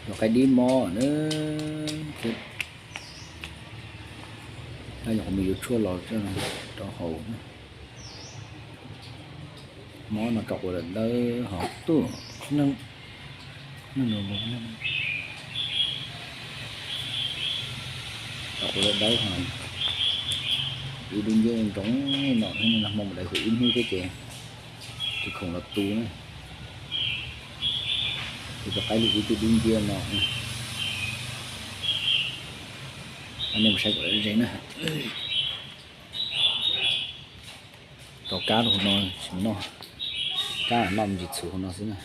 Yog qaib dib mob na, thiab nyuam qhuav mus yuav tshuaj los rau haus na. Mob no rau quav dawb dawb ho tuaj, rau quav dawb dawb ho, ib dub nciab nroo no, hmo mus dai huv ib hnub thiab ces tus khoom los tu na. Tus rau qaib lub ib tug dub nciab no. Nej mus saib kom ze na. Rau kab rau hauv no tsis noj, kab noj me ntsis txhuv hauv no xwb na.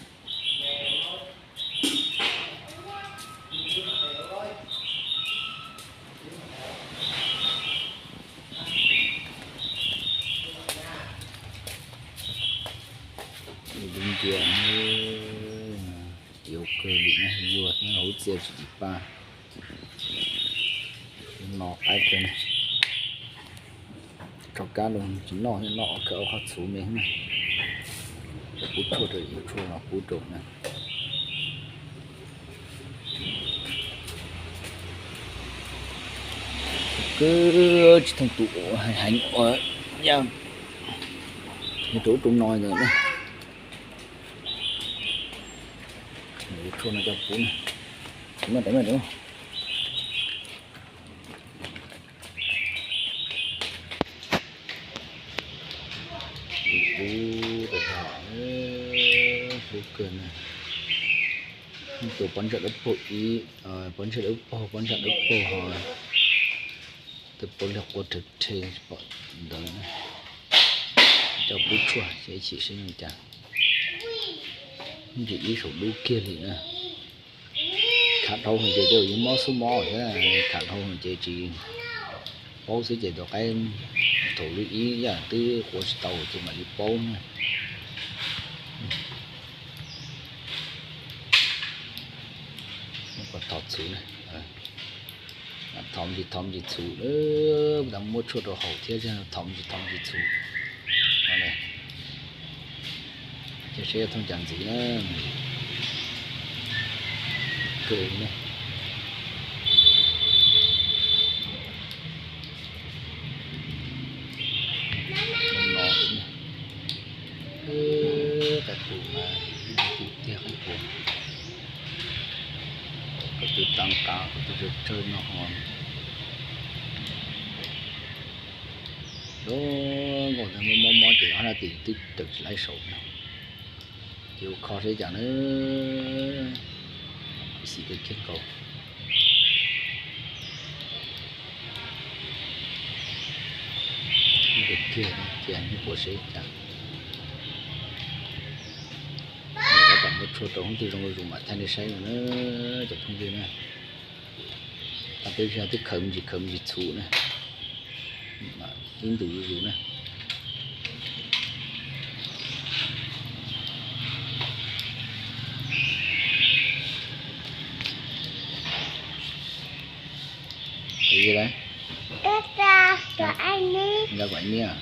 Dub nciab, yuav kawg li na, yuav hauv txiaj tsis dim pa. No qaib kawg na. Rau kab los tsis noj, noj kawg qhov txhuv me na. Pub tshuaj rau, yuav tshuaj los pub rau na. Kawg tsis thooj tus heev ua yaj, yog rau ub rau no ntawd na. Yuav tshuaj no coj pub na. Pub rau, pub kawg na. Tus pob ntseg dawb paug ib, pob ntseg dawb paug, pob ntseg dawb paug ho, tus pob liag qua rhe rhe pom ntawd. Coj pub tshuaj ces ib chim seb zoo cas. Ntsis ib saum dub kiag li na. Khav dhau ces tej zaum yeej mob xub mob thiab, khav dhau ces tsis paub xwb ces tus qaib thaum lub ib yam twb qua tsis tau ces mam li paub na. Thov txhuv na, thov me ntsis, thov me ntsis txhuv, kuv tas muab tshuaj rau haus thiab, thov me ntsis, thov me ntsis txhuv. Ces seb yuav thooj cas ntxiv na. Kawg li na. Qaib qus mas ib tug tiag qaib qus. Koj tus tag qav, koj tus tsawg tsawg no ho. Zoo nkauj tag, mob mob ces ob sab tim twb raws tsis laib saum no. Ces ua kho seb cas na. Xim kiag kiag nkaus. Kiag kiag, cia ib puas seb cas. Tab tom muab tshuaj rau hoob twg zoo zus mam thaij nej saib no na, cov phooj ywg na. Tag peb twb khaws me ntsis, khaws me ntsis txhuv na, ib ntus zus zus na. Nqa kom niam.